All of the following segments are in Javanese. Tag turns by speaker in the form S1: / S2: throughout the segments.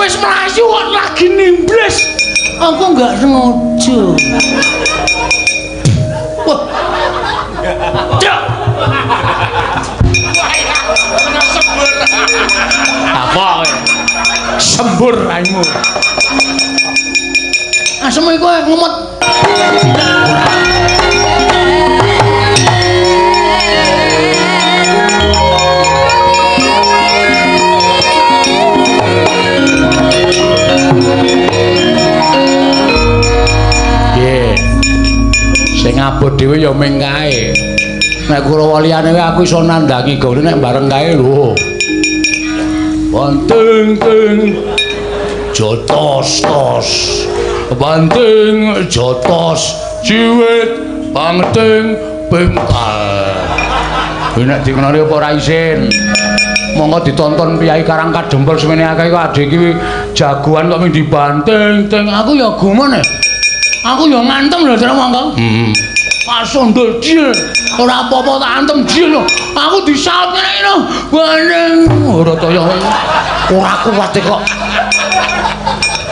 S1: Wis mlayu kok lagi nimbles.
S2: Aku enggak sengaja.
S1: Wah. Cuk. Apa kowe? Sembur raimu.
S2: Asem iku ngemot.
S1: Nggih. Sing abot dhewe ya ming kae. Nek Kurawa liyane wae aku iso nandangi gone nek bareng kae lho. Banting ting jotos tos. Banting jotos ciwit banting bengkal. Kuwi nek dikenali apa ora isin. Monggo ditonton piyai Karang Kadempel semene akeh kok adhe iki jagoan kok ming dibanting ting.
S2: Aku ya gumun e. Aku ya ngantem lho jare monggo.
S1: Heeh.
S2: Pasundul jil. Ora apa-apa tak antem jil lho. Aku disaut ngene iki lho. Banting
S1: ora kaya ora kuat kok.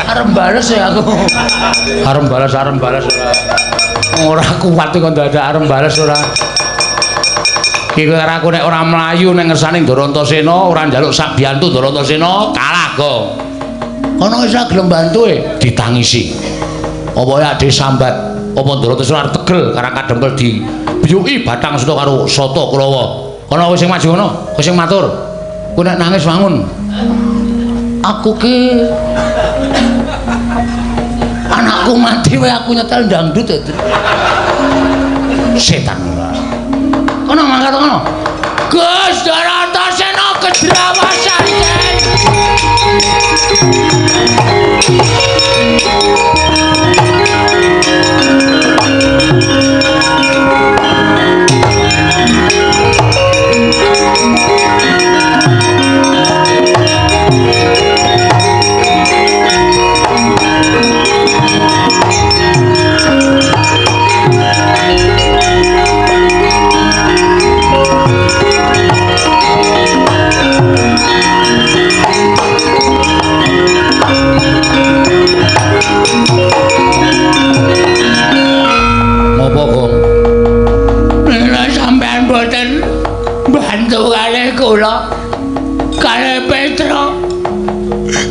S2: Arep bales ya aku.
S1: Arep bales ora. Ora kuat kok dadak arep bales ora. Iki karo aku nek ora mlayu ning ngersane Ndarantasena, ora njaluk sabiyantu Ndarantasena, kalah kok.
S2: Kono wis gelem bantu e,
S1: ditangisi. Apa ya ade sambat, apa Ndarantasena arep tegel Karang Kadempel dibiyuki batang seta karo Sata Kurawa. Kono wis sing maju kono, kowe sing matur. Kowe nek nangis wangun.
S2: Aku ki anakku mati wae aku nyetel dangdut ya.
S1: Setan ora.
S2: Kono mangkat kono. Gus Ndarantasena kedrawasan.
S1: Ngopo, Gong?
S2: Nek sampean boten bantu kalih kula, kalih Petro,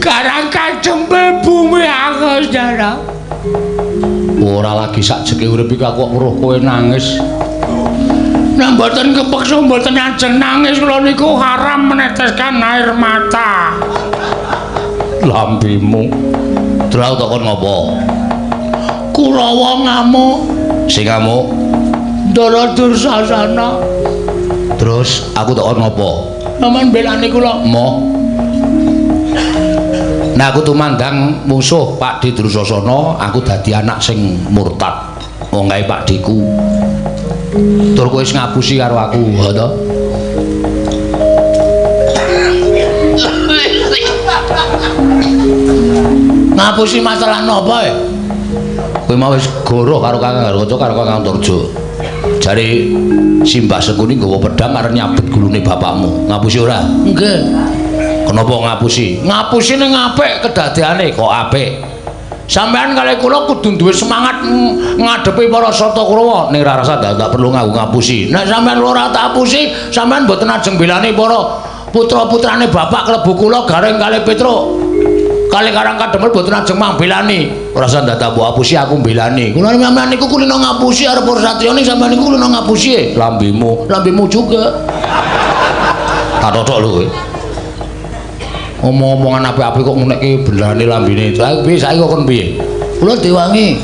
S2: Karang Kadempel bumi aku saudara.
S1: Ora lagi sakjeke urip iki aku kok weruh kowe nangis.
S2: Nek mboten kepeksa mboten ajeng nangis kula niku haram meneteskan air mata.
S1: Lambemu. Terus aku takon ngopo?
S2: Kurawa ngamuk.
S1: Sing ngamuk
S2: Ndara Dursasana.
S1: Terus aku takon ngopo?
S2: Sampeyan belani kula.
S1: Moh. Nah aku tumandang musuh Pakdhe Dursasana, aku dadi anak sing murtad. Wong kae Pakdheku. Tur kowe wis ngapusi karo aku, ha to?
S2: Ngapusi masalah napa e?
S1: Kowe mau wis goroh karo Kakang Garuda karo Kakang Antarja. Jare Simbah Sengkuni nggawa pedhang arep nyabet gulune bapakmu. Ngapusi ora?
S2: Nggih.
S1: Kenapa ngapusi? Ngapusi ning apik kedadeane kok apik. Sampeyan kalih kula kudu duwe semangat ngadepi para Sata Kurawa. Ning ora rasa tak perlu nganggo ngapusi. Nek sampeyan ora tak apusi, sampeyan mboten ajeng belani para putra-putrane bapak klebu kula Gareng kalih Petruk. Kalih Karang Kadempel mboten ajeng mambelani. Ora usah dadak mbok apusi aku mbelani. Kula sampeyan niku kulino ngapusi arep para satriya ning sampeyan niku kulino ngapusi. Lambemu,
S2: lambemu juga.
S1: Tak totok lho kowe. Omong-omongan apik-apik kok ngunekke belane lambene. Lha piye saiki kok kon piye?
S2: Kula diwangi.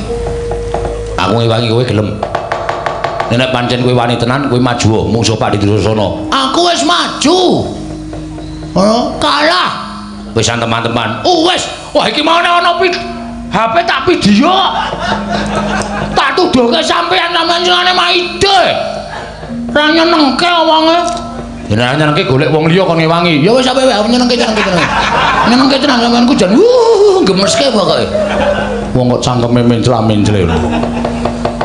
S1: Aku ngewangi kowe gelem. Nek pancen kowe wani tenan, kowe maju mungsuh Pakdhe Dursasana.
S2: Aku wis maju. Oh, kalah.
S1: Wis teman-teman. Oh wis. Wah iki mau nek ana HP tak video.
S2: Tak tuduhke sampeyan sampeyan senengane maide. Ra nyenengke wonge.
S1: Yen nyenengke golek wong liya kon ngewangi.
S2: Ya wis sampe wae aku nyenengke tenan. Nyenengke tenan sampean ku jan gemeske pokoke.
S1: Wong kok cangkeme mencla-mencle.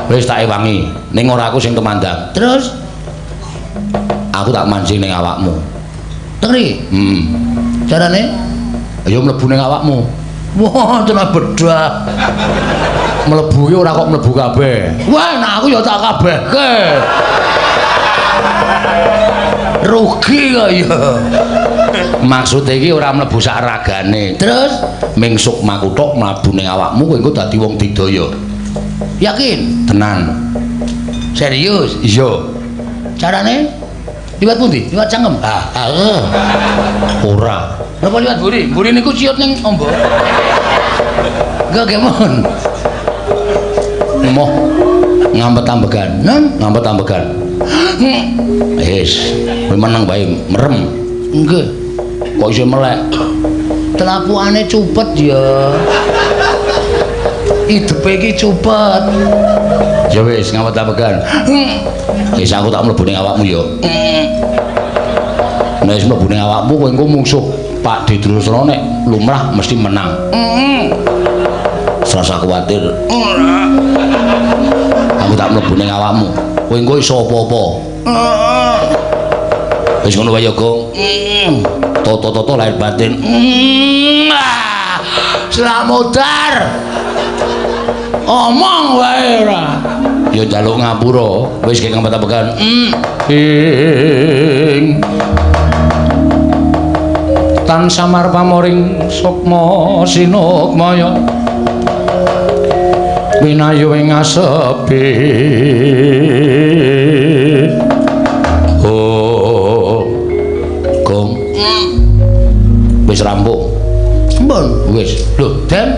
S1: Wis tak ewangi, ning ora aku sing tumandang.
S2: Terus
S1: aku tak mancing ning awakmu.
S2: Teri.
S1: Heeh.
S2: Carane
S1: Ayo mlebu ning awakmu. Wah, tenan bedah. Mlebu ki ora kok mlebu kabeh. Wah, nek aku ya tak kabehke. Rugi kok ya. Maksude iki ora mlebu sak ragane. Terus ming sukmaku tok mlebu ning awakmu kowe engko dadi wong digdaya. Yakin? Tenan. Serius? Iya. Carane? Liwat pundi? Liwat cangkem? Ah, ah. Ora. Napa liwat mburi? Mburi niku ciut ning ombo. Enggak gemon. Moh ngampet ambegan. Nen, ngampet ambegan. Wis, kowe meneng wae merem. Nggih. Kok iso melek? Telapukane cupet ya. Idepe iki cupet. Ya wis, ngampet ambegan. Wis aku tak mlebu ning awakmu ya. Nek wis mlebu ning awakmu kowe engko mungsuh Pak Durasana nek lumrah mesti menang. Serasa kuwatir. Ora. Aku tak mlebu ning awakmu. Kowe engko iso apa-apa. Wis ngono wae ya, Gong. Toto-toto lahir batin. Slamodar. Omong wae ora. Ya njaluk ngapura, wis kek ngempet-empetan. Ing tan samar pamoring sukma sinukmaya winayu ing asepi. Oh, Gong. Wis rampung. Mbon, wis. Lho, Den.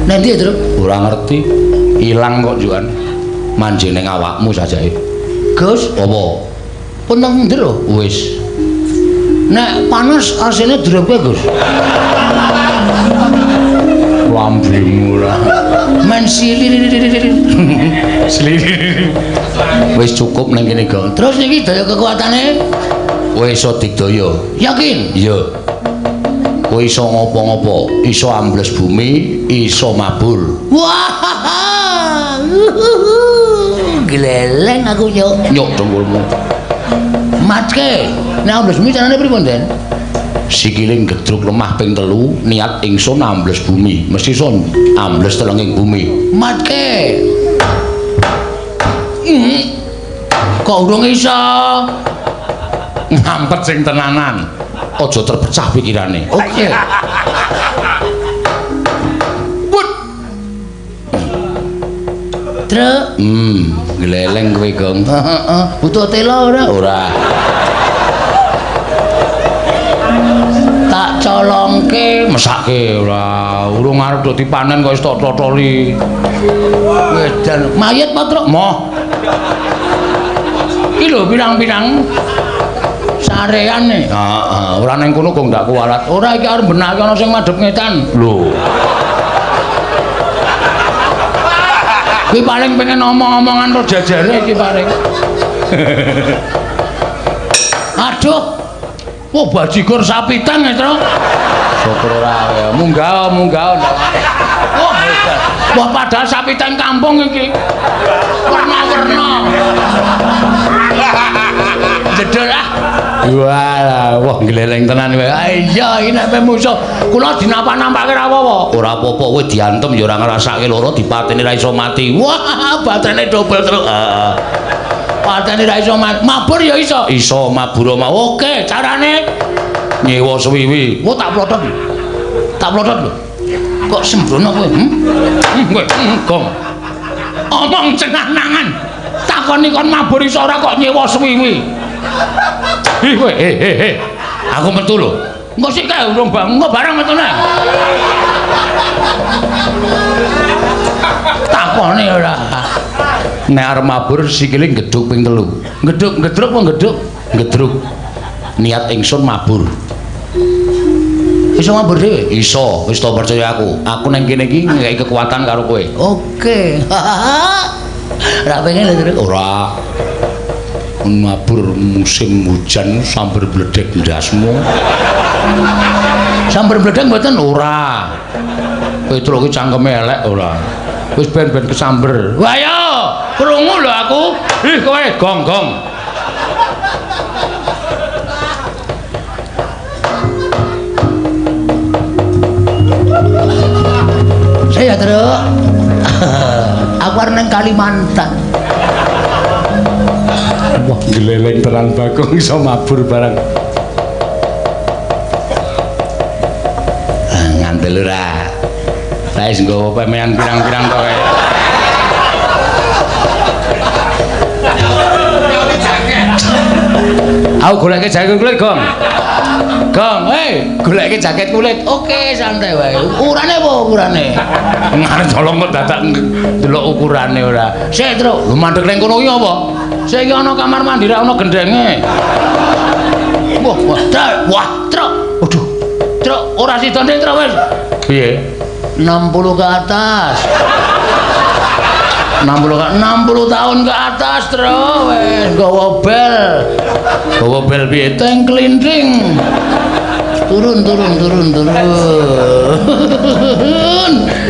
S1: Nanti ya, Truk? Ora ngerti. Ilang kok juan. Manjing ning awakmu sajake. Gus, apa? Pun nang ndi lho? Wis. Nek panas asine drepe, Gus. Lambemu ora. Men silirir. Silirir. Wis cukup ning kene, Gong. Terus niki daya kekuatane? Wis iso digdaya. Yakin? Iya. Kowe iso ngopo-ngopo, iso ambles bumi, iso mabur. Wah. Gleleng aku nyuk. Nyuk dengkulmu. Matke. Nek ambles bumi carane pripun, Den? Sikile gedruk lemah ping 3, niat ingsun ambles bumi, mesti iso ambles telenging bumi. Matke. Kok urung iso? Ngampet sing tenanan. Aja terpecah pikirane. Oke. Put. Truk. Gleleng kowe, Gong. Heeh. Butuh tela ora? Ora. Tak colongke, mesake ora. Urung arep do dipanen kok wis tok totoli. Wedan mayit apa, Truk? Moh. Iki lho pirang-pirang sarean e. Heeh, ora ning kono kok ndak kuwalat. Ora iki arep benake ana sing madhep ngetan. Lho. Kuwi paling pengen omong-omongan ro jajare iki paling. Aduh. Wah, bajigur sapitan e, Truk. Syukur ora ya. Munggah, munggah. Wah, hebat. Wah, padahal sapitan kampung iki. Warna-warna. Jedul ah. Wah, wah gleleng tenan kowe. Ah iya, iki nek musuh kula dinapak-nampake ra apa-apa. Ora apa-apa, kowe diantem ya ora ngrasake lara, dipateni ra iso mati. Wah, baterene dobel terus. Heeh. Pateni ra iso mati. Mabur ya iso. Iso mabur mau. Oke, carane nyewa suwiwi. Wah, tak plotot. Tak plotot lho. Kok sembrono kowe? Kowe, Gong. Omong cenah-nangan. Takoni kon mabur iso ora kok nyewa suwiwi. Ih kowe, he. Aku metu lho. Engko sik kae urung bang, engko barang metune. Takone ora. Nek arep mabur sikile gedhuk ping 3. Gedhuk, gedruk apa gedhuk? Gedruk. Niat ingsun mabur. Iso mabur dhewe? Iso, wis to percaya aku. Aku nang kene iki nggawe kekuatan karo kowe. Oke. Ora pengen lho, Truk. Ora. Mabur musim hujan sambar bledek ndasmu. Sambar bledek mboten? Ora. Petruk ki cangkeme elek ora. Wis ben-ben kesamber. Wah yo, krungu lho aku. Ih kowe gong-gong. ya, Truk. Aku arep nang Kalimantan.
S2: Wah, gleleng tenan Bagong iso mabur barang.
S1: Ah, ngandel ora.
S2: Lah wis nggawa pemean pirang-pirang to kae. Aku goleke jaket kulit, Gong.
S1: Gong, hei, goleke jaket kulit. Oke, santai wae. Ukurane apa ukurane?
S2: Ngarep colong kok dadak
S1: delok ukurane ora. Sik, Truk. Lho mandek ning kono iki apa? Sik iki ana kamar mandi ra ana gendenge. Wah, wah, Truk. Wah, Truk. Waduh. Truk, ora sida ning Truk wis.
S2: Piye?
S1: 60 ke atas. 60 tahun ke atas, Truk. Wis nggawa bel.
S2: Nggawa bel piye?
S1: Teng klinting. Turun, turun, turun, turun.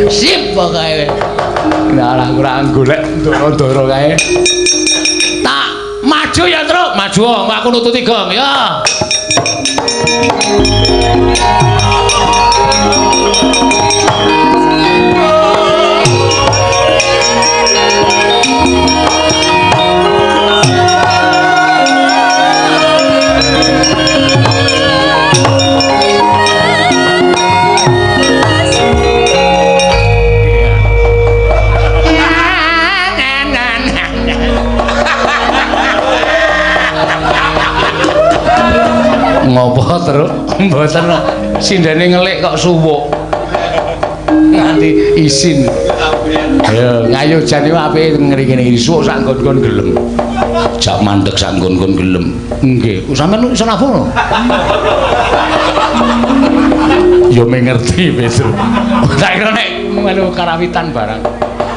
S1: Sip pokoke.
S2: Nah, ora golek ndoro-ndoro kae.
S1: Tak maju ya, Truk.
S2: Maju, aku nututi Gong, ya. Ngopo, Truk? Mboten sindene ngelik kok suwuk. Nganti isin. Ayo, ngayo jane apike ngene iki suwuk sak nggon-nggon gelem.
S1: Jak mandek sak nggon-nggon gelem.
S2: Nggih,
S1: sampean iso nabuh no?
S2: Ya mengerti, Petru. Tak kira nek melu karawitan barang.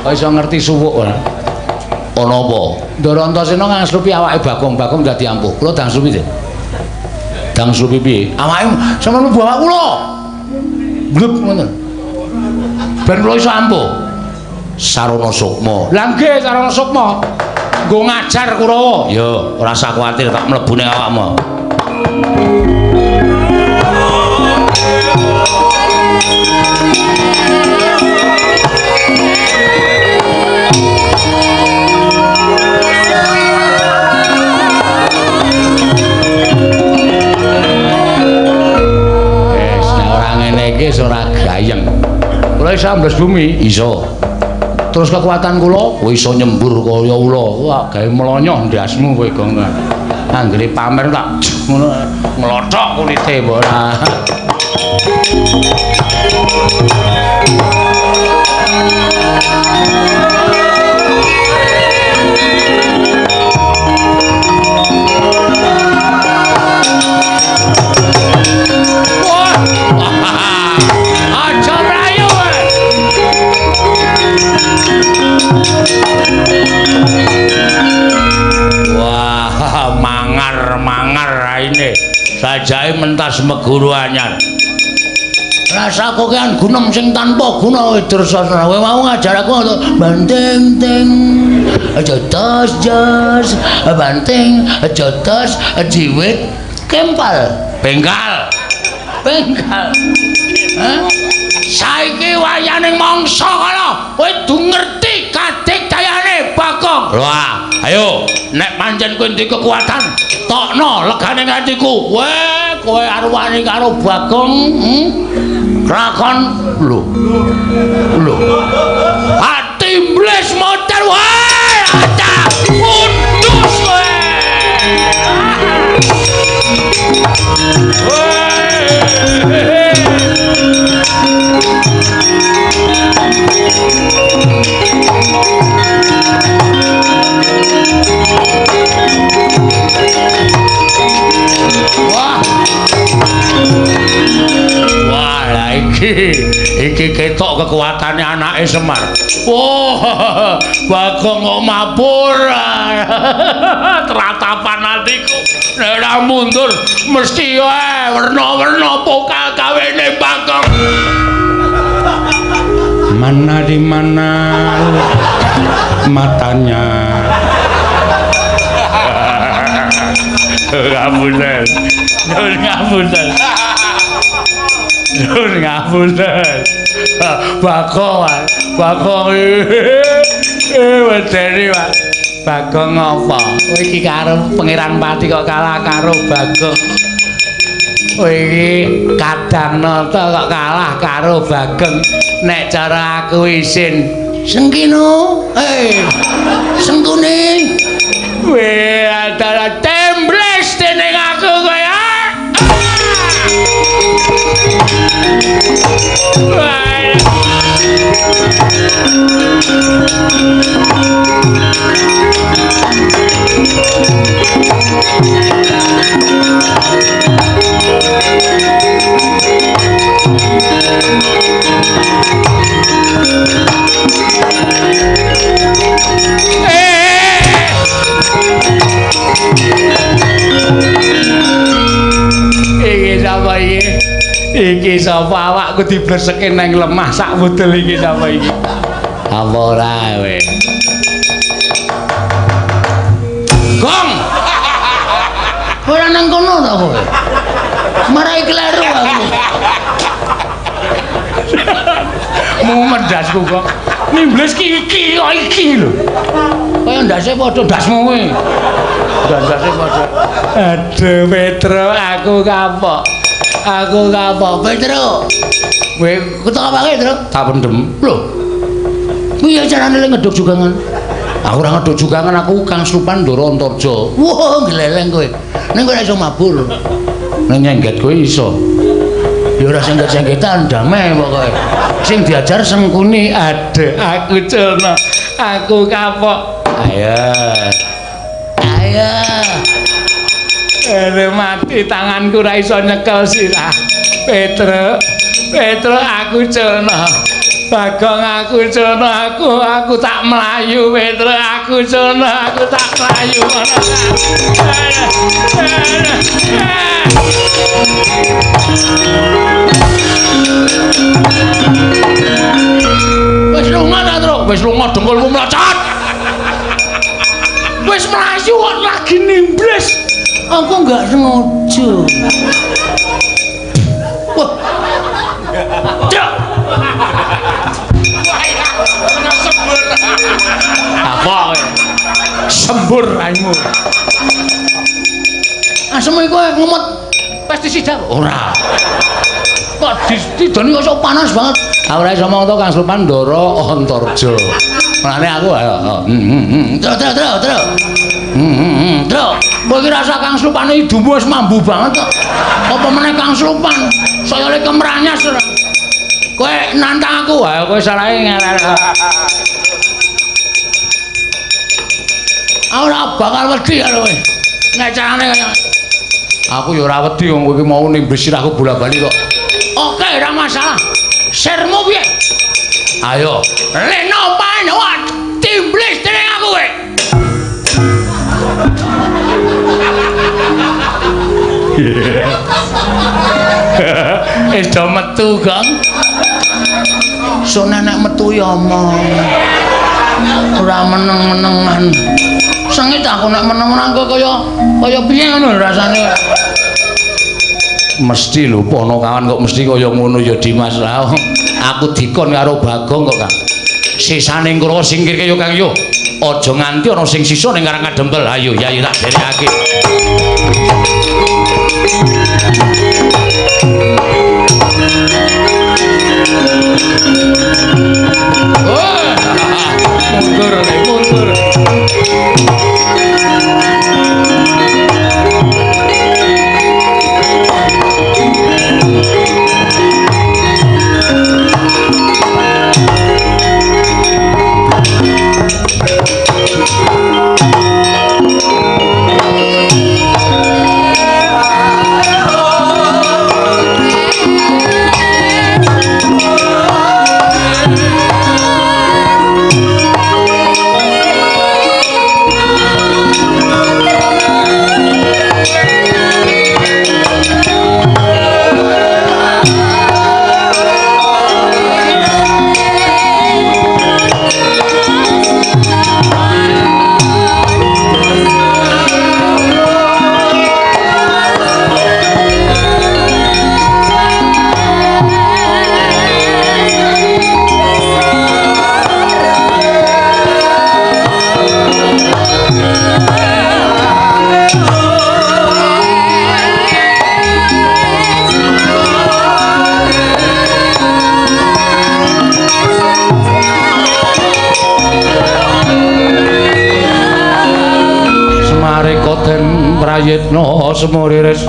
S2: Kok iso ngerti suwuk ora?
S1: Ana apa?
S2: Ndara Antasena ngangslupi awake Bagong, Bagong dadi ampuh. Kula dangslupi de. Dangslupi piye?
S1: Awake sampean mlebu awak kula.
S2: Glep ngoten. Ben kula iso ampuh.
S1: Sarana sukma.
S2: Lah nggih sarana sukma. Nggo ngajar Kurawa.
S1: Ya, ora usah kuwatir tak mlebu ning awakmu. Wis, nek ora ngene iki wis ora gayeng.
S2: Kula iso ambles bumi,
S1: iso.
S2: Terus kekuatan kula
S1: kowe iso nyembur kaya ula.
S2: Wah, gawe mlonyoh ndasmu kowe, Gong. Anggere pamer tak ngono nglothok kulite apa ora.
S1: Wah, aja mlayu kowe. Wah, mangar-mangar raine. Sajae mentas meguru anyar. Rasa kokean gunem sing tanpa guna Dursasana. Kowe mau ngajar aku banting ting aja tos jos, banting aja tos jiwit kempal.
S2: Bengkal.
S1: Bengkal. Hah?
S2: Saiki wayaning mangsa kala kowe du ngerti kadigdayane Bagong.
S1: Wah, ayo
S2: nek pancen kowe duwe kekuatan, tokno legane atiku. Weh, kowe arwani karo Bagong, Krakon lho. Lho. Ati mblis motor wae, ata undus kowe. Wah. Wah, lah iki ketok kekuatane anake Semar. Wah, Bagong kok mabur. Tratapan atiku nek ora mundur mesti wae werna-werna pokal kawene Bagong. Mana di mana matanya. Ngapunten. Nyuwun ngapunten. Nyuwun ngapunten. Bagong, Bagong. Wedeni, Pak. Bagong apa? Kowe iki karo Pangeran Pati kok kalah karo Bagong. Kowe iki Kadang Nata kok kalah karo Bagong. Nek cara aku isin.
S1: Sengkino, Sengkuni.
S2: Weh, adalah tembles dening aku kowe. Iki sapa iki? Iki sapa awakku dibleseke nang lemah sak wudel iki sapa iki?
S1: Apa ora kowe? Gong. Ora nang kono ta kowe? Marai kleru aku.
S2: Mumet ndasku kok. Nimbles ki iki kok iki lho.
S1: Kaya ndase padha ndasmu kowe.
S2: Ndase padha. Aduh Petro, aku kapok. Aku kapok
S1: Petro. Kowe ketok apake, Tru?
S2: Tak pendem.
S1: Lho. Piye carane le ngeduk jugangan?
S2: Aku ora ngeduk jugangan, aku Kang Slupan Ndara Antarja.
S1: Wah, gleleng kowe. Ning kowe ora iso mabur.
S2: Ning nyengget kowe iso.
S1: Ya ora sengget-senggetan, damai pokoke.
S2: Sing diajar Sengkuni, aduh aku culna. Aku kapok.
S1: Ayo. Ayo.
S2: Aduh mati tanganku ora iso nyekel sirah. Petro, Petro aku culna. Bagong aku culna, aku tak mlayu Petro, aku culna, aku tak mlayu.
S1: Wis lunga ta, Tru?
S2: Wis lunga dengkulmu mlocot. Wis mlayu kok lagi nimbles.
S1: Aku enggak sengaja. Wah.
S2: Cuk. Apa kowe? Sembur raimu.
S1: Asem iku ngemot pestisida
S2: ora.
S1: Kok didoni kok panas banget.
S2: Aku ora iso omong to Kang Slupan Ndara Antarja. Mulane aku ayo.
S1: Tru tru tru tru. Tru.
S2: Kowe iki rasa Kang Slupane idumu wis mambu banget kok. Apa meneh Kang Slupan? Saya le kemranyas ora. Kowe nantang aku, ayo kowe salahe ngelek.
S1: Aku ora bakal wedi karo kowe. Nek carane kaya
S2: aku ya ora wedi wong kowe iki mau nimbes sirahku bola-bali kok.
S1: Oke, ora masalah. Sirmu piye?
S2: Ayo.
S1: Leno pae timblis dening aku kowe.
S2: Wis do metu, Gong.
S1: Sok nek metu ya omong. Ora meneng-menengan. Sengit aku nek meneng-meneng kok kaya piye ngono rasane.
S2: Mesti lho ponokawan kok mesti kaya ngono ya Dimas. Lah aku dikon karo Bagong kok, Kang. Sisane Kurawa singkirke yo Kang yo. Aja nganti ana sing sisa ning Karang Kadempel. Ayo ya tak derekake. Oh, mundur, mundur.
S1: Semuriris.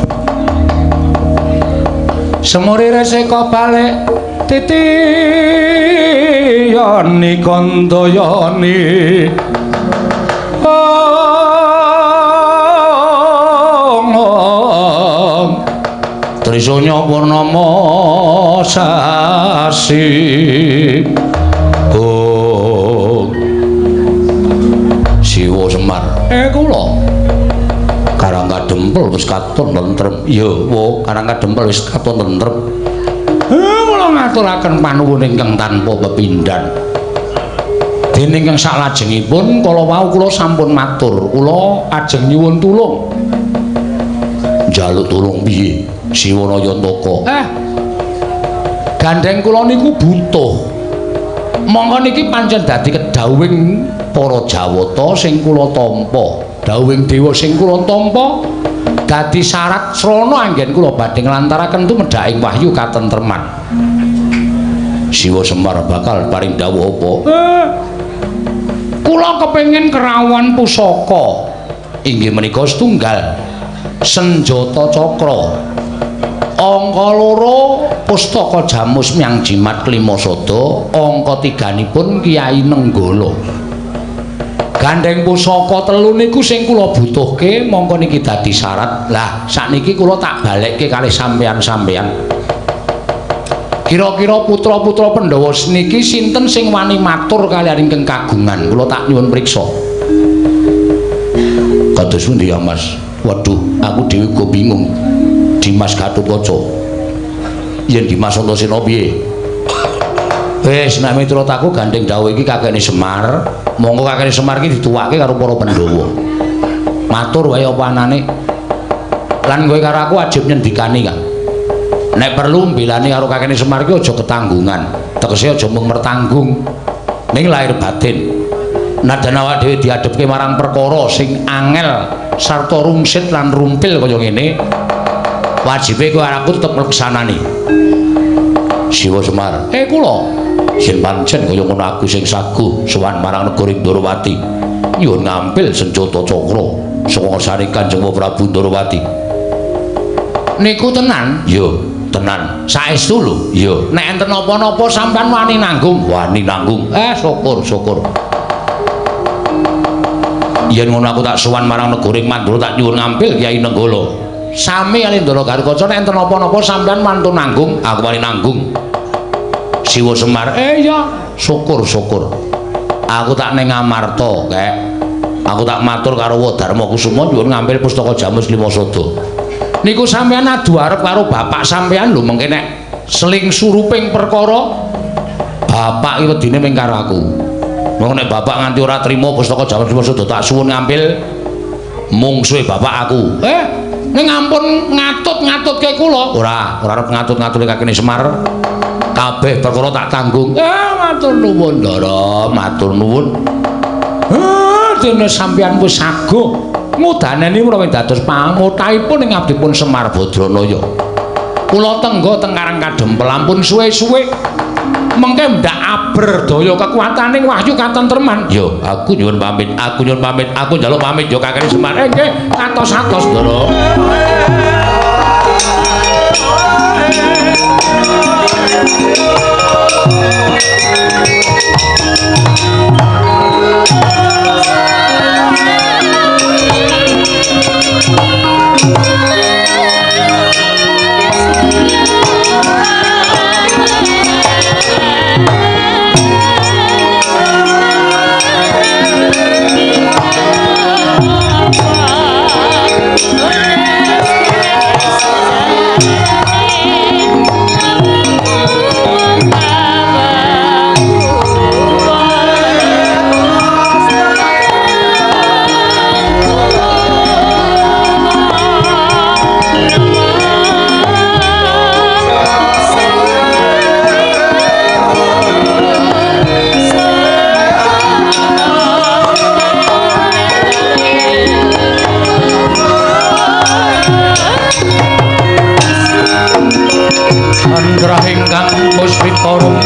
S1: Semuriris eka balik titiyani kandayani. Trisanya purnama sasi. Oh. Siwa Semar. Kula Karang Kadempel wis katon tentrem. Ya, wo, Karang Kadempel wis katon tentrem. Kula ngaturaken panuwun ingkang tanpa pepindhan. Dene ingkang saklajengipun kala wau kula sampun matur, kula ajeng nyuwun tulung. Njaluk tulung piye? Siwa Nayantaka. Gandheng kula niku butuh. Mongko niki pancen dadi kedhawuhing para Jawata sing kula tampa. Dawuhing dewa sing kula tampa dadi syarat srana anggen kula badhe nglantaraken tumedhaking wahyu katentreman. Siwa Semar bakal paring dawuh apa? Kula kepengin kerawan pusaka. Inggih menika setunggal senjata cakra. Angka loro pustaka jamus miang jimat klima sada, angka tiganipun Kyai Nenggala. Gandheng pusaka telu niku sing kula butuhke, mongko niki dadi syarat. Lah sakniki kula tak balekke kalih sampeyan-sampeyan. Kira-kira putra-putra Pandhawa niki sinten sing wani matur kaliyan ingkang kagungan? Kula tak nyuwun priksa. Kados pundi ya, Mas? Waduh, aku dhewe uga bingung. Dimas Gatotkaca. Yen Dimas Antasena piye? Wis nek miturut aku gandheng dawuh iki kakekne Semar. Monggo kakekne Semar iki dituwake karo para Pandhawa. Matur wae apa anane. Lan kowe karo aku wajib nyendikani, Kang. Nek perlu mbelani karo kakekne Semar iki aja ketanggungan. Tegese aja mung mertanggung. Ning lahir batin. Nadan awak dhewe diadhepke marang perkara sing angel sarta rungsit lan rumpil kaya ngene. Wajibe kowe aku tetep ngleksanani. Siwa Semar. Kula yen pancen kaya ngono aku sing saguh sowan marang negara Ndorowati. Nyuwun ngampil senjata cakra saka ngersane Kanjeng Prabu Ndorowati. Niku tenan? Ya, tenan. Saestu lho. Ya, nek enten napa-napa sampean wani nanggung? Wani nanggung. Syukur, syukur. Yen ngono aku tak sowan marang negara Mandura tak nyuwun ngampil Kyai Nenggala. Sami kali Ndara Garukaca nek enten napa-napa sampean mantun nanggung, aku wani nanggung. Siwa Semar. Ya, syukur syukur. Aku tak ning Amarta, Kek. Aku tak matur karo Dharma Kusuma nyuwun ngambil pustaka Jamus Lima Sada. Niku sampean adu arep karo bapak sampean lho mengke nek seling suruping perkara bapak iki wedine ming karo aku. Mengko nek bapak nganti ora trima pustaka Jamus Lima Sada tak suwun ngambil mungsuhe bapak aku. Ning ampun ngatut-ngatutke kula. Ora, ora arep ngatut-ngatutke kakene Semar. Kabeh perkara tak tanggung. Matur nuwun, Ndara, matur nuwun. Dene sampeyan wis saguh ngudaneni menawi dados pangotahipun ing abdipun Semar Badranaya. Kula tengga teng Karang Kadempel ampun suwe-suwe. Mengke ndak aberdaya kekuataning wahyu katentreman. Yo, aku nyuwun pamit, aku nyuwun pamit, aku njaluk pamit yo kakene Semar. Nggih, atos-atos, Ndara. Angrah ingkang puspita rum.